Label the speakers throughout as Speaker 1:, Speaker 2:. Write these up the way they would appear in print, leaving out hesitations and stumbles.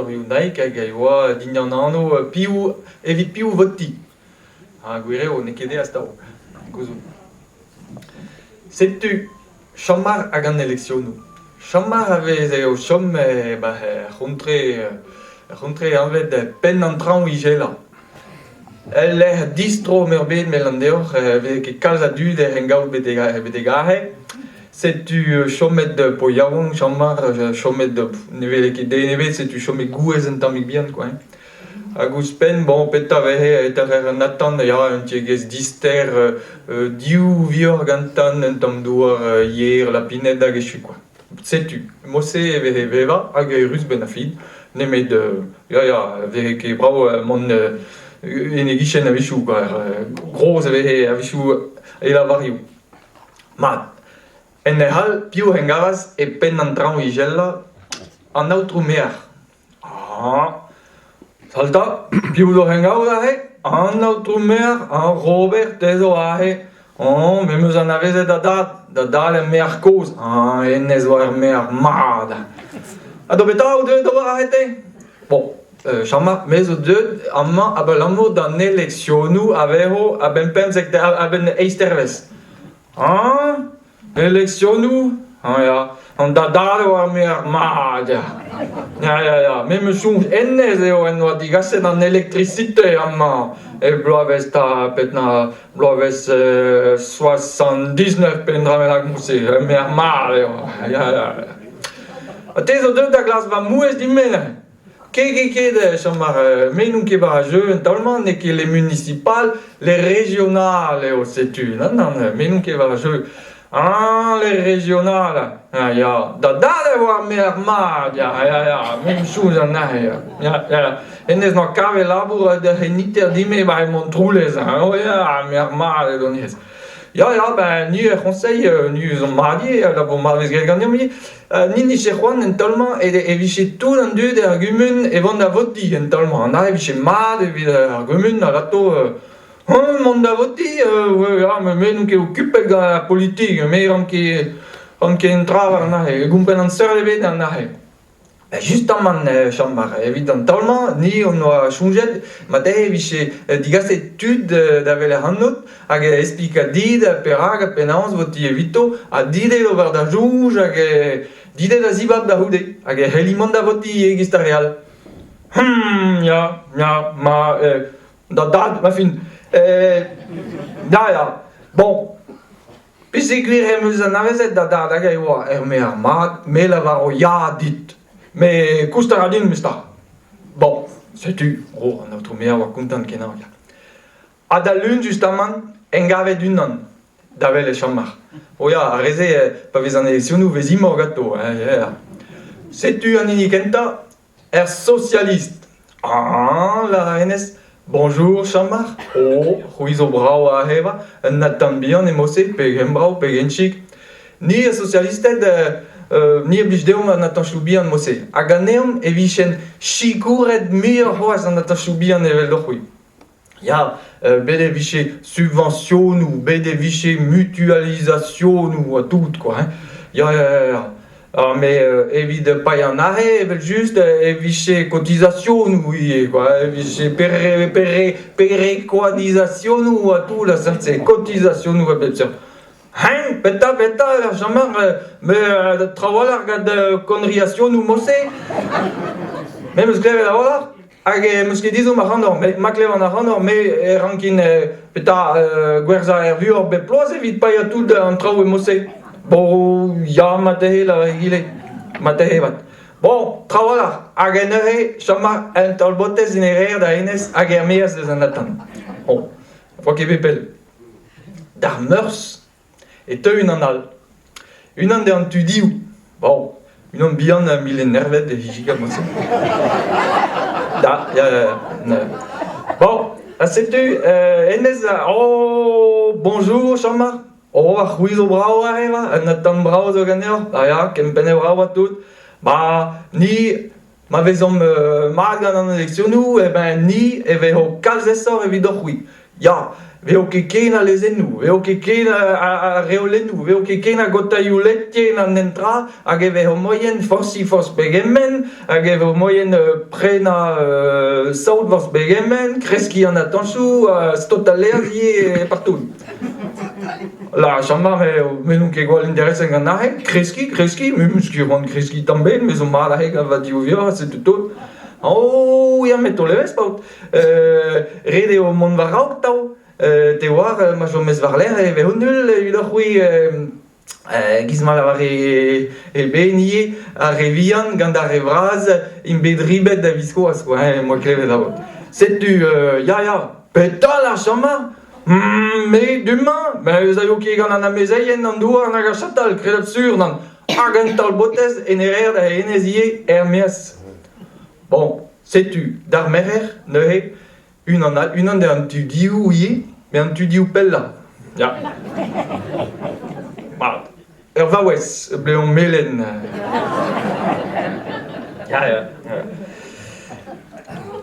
Speaker 1: Levrioù Nike hag a oa dindan anv piv evit piv votiñ. Ha gwir eo, n'eo ket aes atav gouzout. Setu Chammar hag an eleksionoù. Chammar a veze o chom 'ba er c'hontre er c'hontre anvet Penn an Traoñ Ijelañ. El lec'h distro-meurbet 'melan deoc'h e veze ket kalz a dud ec'h engav betek aze. Setu chomet paotr yaouank Jean-Marc, chomet ne veze ket den ebet, setu chomet gouez un tammig bihan kwa hein. Hag ouzhpenn, bon, petra 'vehe e-keñver an atant, ya, un tiegezh dister, div vioc'h gantan, un tamm douar yer, lapined hag echu kwa. Setu, mod-se e veze bevañ hag eürus 'benn ar fin, nemet ya ya, 'veze ket brav mont en e gichen a-wechoù kwa, gros e veze a-wechoù e lavarioù. Mat, en lec'h all, piv en gavas e penn an traoñ izelañ? An aotrou maer. Ah, salta, piv zo en gaout aze? An aotrou maer, an Robert, te zo aze. Oh, me 'm eus anavezet da dad, da dad er maer kozh. Ah, hennezh oa ur maer mat. Ha da petra out deuet d'ober aze te? Bon, Jean-Marc, me zo deuet amañ abalamour d'an eleksionoù a vezo a-benn 15 a-benn eizh dervezh. Hañ? Eleksionoù? Hañ ya, an dad eo ar maer mat ya. Ya, ya, ya, me 'm eus soñj hennezh eo en doa digaset an elektrisite amañ e bloavezh 'ta petna bloavezh 79 pe un dra bennak mod-se, ur maer mat eo. Ya, ya. Ha te zo deuet da glask va mouezh din-me neuze? Ket, ket, ket, Jean-Marc, me n'on ket war ar jeu en taol-mañ, n'eo ket les municipales, les régionales eo, setu. Nann, nann, me n'on ket war ar jeu. Ah, les régionales, ah ya, da dad e oa ar maer mat, ya, ya, ya, me 'm soñj anezhe, ya, ya, ya. Hennezh 'noa kavet labour da c'heniter din-me 'ba e Montroulez, hein, oh ya, ar maer mat eo honnezh. Ya, ya, ben ni er c'hoñseil, ni eus omp mat ivez, labour mat 'vez graet ganeomp ivez. Ni 'nije c'hoant en taol-mañ e vije tout an dud er gumun e vont da votiñ en taol-mañ. An aze e vije mat evit ar gumun alato mont da votiñ ya me n'on ket okupet gant ar politik, me ran ket ran ket un dra war an aze, gomprenan seurt ebet an aze. Justamant, Jean-Marc, evit an taol-mañ, ni hon doa soñjet mat-eo e vije digaset tud da welet ac'hanout hag esplikañ dit perak ha penaos 'vo ti evito ha dit eo d'ober da soñj hag dit eo da zibab da c'houde hag e c'helli mont da votiñ e-giz ar re all. Ya, ya, ma da dad, ma fin. Ya, ya. Bon, peogwir em eus anavezet da dad hag e oa er maer mat, me 'lavaro ya dit. Met koust a ra din memestra. Bon, setu, oh, an aotrou maer a oa kontant-kenañ, ya. Ha d'al lun justamant engavet unan da welet Jean-Marc. O ya, ar re-se, pa vez an eleksionoù, 'vez imor ganto. Hein, ya. Setu an hini kentañ, er sosialist. Ah, lâr hennezh, bonjour Jean-Marc. Oh, c'hwi zo brav aze 'va, un atant bihan emañ-se, pegen brav, pegen chik. Ni, ar sosialisted, ni a blij deomp an atañchoù bihan mod-se. Ha ganeomp e vijent sikouret muioc'h c'hoazh an atañchoù bihan eveldoc'h-c'hwi. Ya, bet e vije subventionoù, bet e vije mutualizasionoù ha tout quoi hein. Ya, ya, ya, ya. Ah, met evit paeañ an arre evel-just e vije kotizasionoù ivez quoi, e vije pere pere perekoanizasionoù ha tout a seurt-se, kotizasionoù a bep seurt. Hein, petra, petra, Jean-Marc, me trawalc'h gant konriasionoù mod-se. Me 'm eus klevet a-walc'h. Hag em eus ket ezhomm ac'hanoc'h, met ma klevan ac'hanoc'h, me e rankin petra gwerzhañ er vuoc'h bep bloaz evit paeañ tout an traoù e mod-se. Bon, ya, marteze, lâr egile. Marteze 'vat. Bon, trawalc'h. Hag neuze, chom un taol-botez en e reer da hennezh hag er-maez eus an atant. Bon, 'oa ket bet pell. D'ar Meurzh e teu unan all. Unan dezhañ tudioù. Bon, unan bihan ha mil-enervet e vije mod-se. Da, ya, ya, ya. Bon, ha setu hennezh, oh, bonjour Jean-Marc. Oh, ar c'hwi zo brav aze, va, un atant brav zo ganeoc'h. Ah ya, kempennet brav ha tout. Ba, ni, ma vezomp mat gant an eleksionoù, eh ben ni e vezo kalz aesoc'h evidoc'h-c'hwi. Ya, Veo ket ken a lezennoù, veo ket ken a reolennoù, veo ket ken a gotailhoù letien an nentra, hag e vezo moaien forzhiñ forzh pegement, hag e vo moaien prenañ saout forzh pegement, kreskiñ an atañsoù, staotañ laezh ivez partout. La Jean-Marc me n'on ket gwall intereset gant aze, kreskiñ, kreskiñ, me 'meus ket c'hoant kreskiñ tamm ebet, me zo mat aze gant va div vioc'h, setu tout. Oh ya, met taol evezh paotr. Ret eo mont war-raok atav. Te oar, ma chomez war-lerc'h e vezo null evidoc'h-c'hwi e-giz ma lavare eben ivez, ar re vihan gant ar re vras int bet ribet a-viskoazh kwa, em boa klevet avat. Setu ya ya, petra ar Jean-Marc? Me du-mañ, ez aio ket gant an amezeien an douar nag ar chatal, kredabl sur nann. Hag un taol-botez en erer da hennezh ivez er-maez. Bon, setu d'ar Merc'her neuze unan all, unan an tudioù ivez, met an tudioù pellañ. Ya. Mat. Ur vaouez, blev melen. Ya, ya.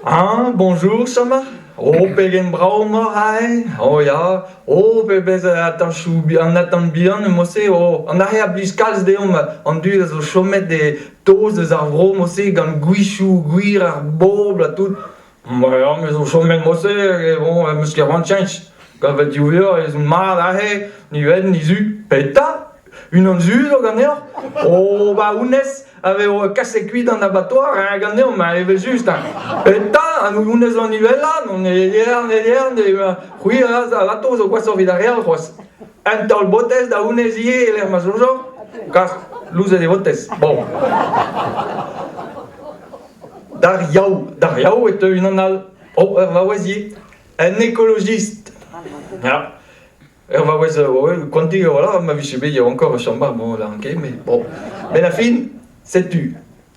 Speaker 1: Ah, bonjour Samar. Oh, pegen brav emaoc'h aze. Oh ya. Oh, pebezh atañchoù an atant bihan emañ-se. Oh, an aze a blij kalz deomp. An dud a zo chomet e toz eus ar vro mod-se gant gwichoù gwir ar bobl ha tout. Ma ya, me zo chomet mod-se, bon, em eus ket c'hoant cheñch. Gant va div vioù ez on mat aze, ni wenn, ni zu. Petra? Unan zu zo ganeoc'h? Oh, ba honnezh a vezo kaset kuit an abattoir hein, ganeomp, hein, evel-just. Hein. Petra? Honnezh zo an uvelañ? Non, ne yer, ne yer, ne c'hwi alato zo gwashoc'h evit ar re all c'hoazh. Un taol botez da honnezh ivez e-lec'h ma soñjoc'h? Kas, louzet e votez. Bon. D'ar Yaou, d'ar Yaou e teu unan all. Oh, ur vaouez ivez. Un ekologist. Ya. Ur vaouez, ouais, koantik voilà, ma vije bet yaouankoc'h o chom bon, lâran ket, mais bon. Benn ar fin, setu.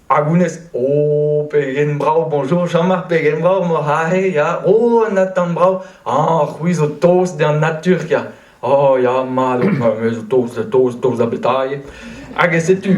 Speaker 1: Hag honnezh, oh, pegen brav, bonjour Jean-Marc, pegen brav emaoc'h aze, ya, oh, un atant brav, ah, c'hwi zo tost d'an natur, ya, oh, ya, mat, me zo tost, tost, tost da betailh. Hag setu,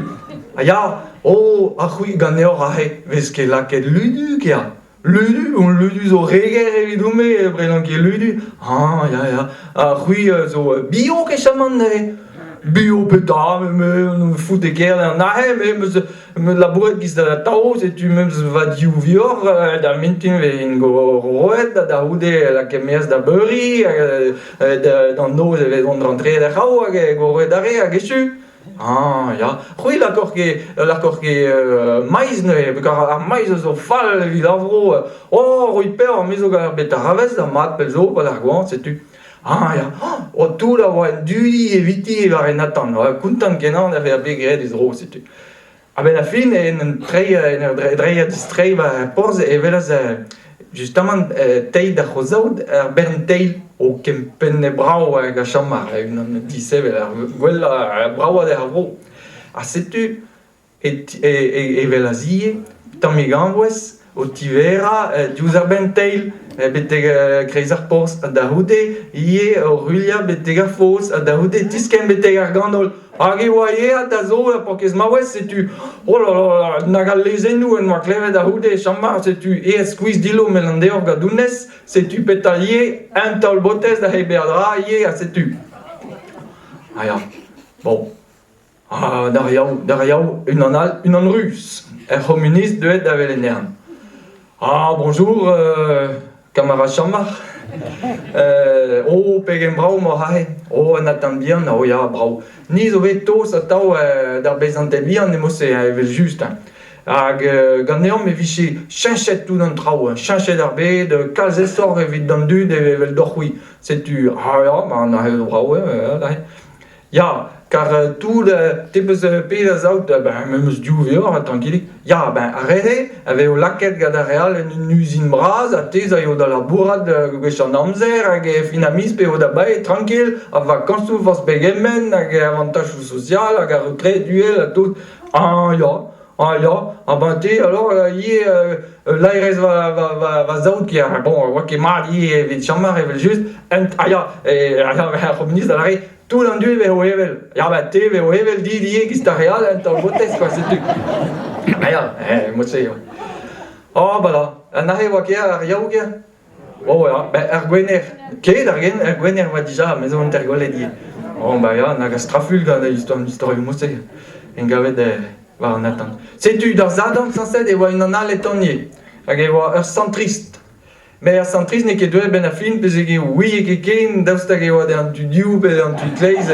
Speaker 1: ya, oh, ha c'hwi ganeoc'h aze, 'vez ket lakaet ludu, ya, ludu, on ludu zo re ger evidon-me, brenan ket ludu, ah, ya, ya, ha c'hwi zo bio kechamant neuze? Bio petra, me fout e ker an aze, me 'meus Me labouret giz da atav, setu memes va div vioc'h da mintin 'vez roet ha da c'houde lakaet maez da beuriñ hag d'an noz e vezont rantreet er c'hraou hag e goroet arre hag echu. Ah ya, c'hwi lakoc'h ket lakoc'h ket maiz neuze, kar ar maiz a zo fall evit ar vro. Oh, roit peoc'h, me zo gant ar betaravez da mat pell zo, 'pad ar goañv, setu. Ah ya, oh tout a oa en dudi eviti war en atant, kontant kenañ da vezañ bet graet he zro, setu. A-benn ar fin, en un treiñ, en ur dreiñ ha distreiñ war ar porzh e welas justamant teil da c'hozaout ar bern teil o kempenn brav hag a chom ar unan disevel ar gwellañ ar bravañ er vro. Ha setu e welas ivez tammig añvouez o tiverañ diouzh ar benn-teil betek kreiz ar porzh ha da c'houde ivez o ruilhañ betek ar foz ha da c'houde tiskenn betek ar ganol. Hag e oa aet da zo ar paourkaezh maouez, setu oh là là nag al lezennoù en doa klevet da c'houde Jean-Marc, setu aet skuizh-dillo mell an deoc'h gant honnezh, setu petra ivez, un taol botez da he beadra ivez ha setu. Ah ya, bon. Ha d'ar Yaou, d'ar Yaou, unan all, unan ruz, ur c'homunist deuet da Velenern. Ah, bonjour, kamarad Jean-Marc. Oh, pegen brav emaoc'h aze. Oh, un atant bihan, oh ya, brav. Ni zo bet tost atav d'ar bezanted vihan emañ-se, evel-just. Hag ganeomp e vije cheñchet tout an traoù, cheñchet ar bed, kalz aesoc'h evit d'an dud evel deoc'h-c'hwi. Setu, ah ya, ma aze zo brav, eo, Ya, kar tout te 'peus pet a saout? Ben me 'meus div vioc'h trankilik. Ya, ben ar re-se a vezo lakaet gant ar re all en un uzin bras ha te 'z aio da labourat gwech an amzer hag e fin ar miz p'eo da bae trankil ha vakañsoù forzh pegement hag avantajoù sozial hag ar retred uhel ha tout. Ah ya, ah ya, ah ben te alors ivez laerezh va saout ker bon oa ket mat ivez evit Jean-Marc evel-just. Ah ya, ar c'homunist a lâre Tout an dud eo evel. Ya ba te eo evel dit ivez giz ar re all un taol botez quoi setu. Ah ya, mod-se eo. Oh bah là, an aze oa ker ar yaou ker. Oh ya, ben ar Gwener. Ket ar gen, ar Gwener oa dija, me zo hanter-gollet ivez. Oh ba ya, nag a straful gant an istorioù mod-se. Engavet war an atant. Setu d'ar Sadorn sañset e oa unan all e Tonier hag e oa ur centrist. Met ar centrist n'eo ket deuet benn ar fin peogwir ouie ket ken daoust hag e oa an tu dehoù pe an tu kleiz.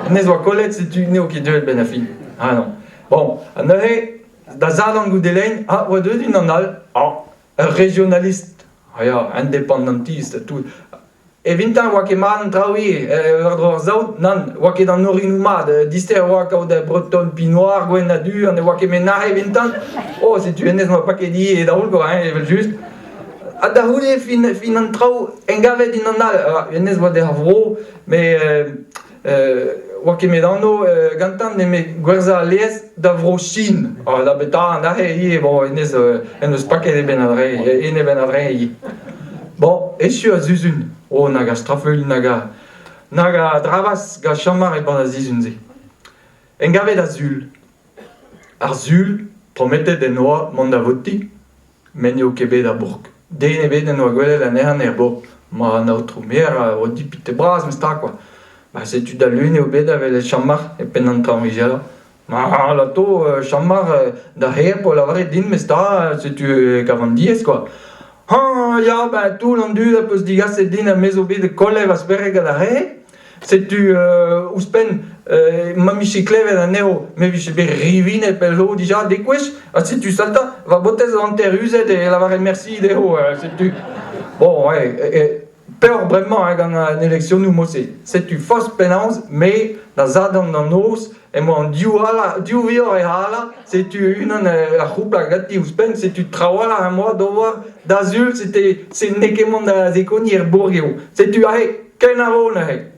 Speaker 1: Hennezh oa kollet setu n'eo ket deuet benn ar fin. Ah non. Bon, ha neuze da Sadorn goude lein, ah, oa deuet unan all. Ah, ur regionalist. Ah ya, independantist, tout. Evintañ 'oa ket mat an traoù ivez, war-dro ar saout, nann, 'oa ket an orinoù mat, dister 'oa kaout breton pinoir, gwenn ha du, ha ne oa ket met nac'h evintañ. Oh, setu hennezh 'noa paket ivez e daol kwa, hein, evel-just. Ha da c'houde fin, fin an traoù, engavet unan all, hennezh 'oa d'ar vro, met 'oa ket met anv gantañ nemet gwerzhañ al laezh da Vro-Chin. Da betra an aze ivez, bon, hennezh en deus paket e benn a-dreñv, en e benn a-dreñv ivez. Bon, echu ar sizhun. Oh, nag a strafuilh, nag a, nag a drabas gant Chamar e-pad ar sizhun-se. Engavet ar Sul. Ar Sul, prometet en doa mont da votiñ, met n'eo ket bet ar bourk. Den ebet en doa gwelet anezhañ er bourk. Ma an aotrou maer a oa dipitet-bras memes-tra kwa. Ma setu da Lun eo bet da welet Chamar e penn an traoñ-izelañ. Ma alato Chamar da c'her 'po lavaret din memes-tra setu e kavan diaes kwa. Hañ ya ben tout an dud a peus digaset din ha me zo bet kollet va spered gant ar re. Setu ouzhpenn ma 'mije klevet anezho me 'vije bet rivinet pell zo dija dek gwech ha setu saltañ va botez zo hanter-uzet e lavaren mersi dezho setu. Bon ouais Peoc'h bremañ hein, gant an eleksionoù mod-se. Setu forzh penaos, me, da Sadorn d'an noz, emañ an div alañ, div vioc'h e halañ, setu unan ar c'houplad ganti ouzhpenn, setu trawalc'h am boa d'ober da Sul, c'était se n'eo ket mont da zekoniñ er bourgev. Setu aze, kenavo neuze.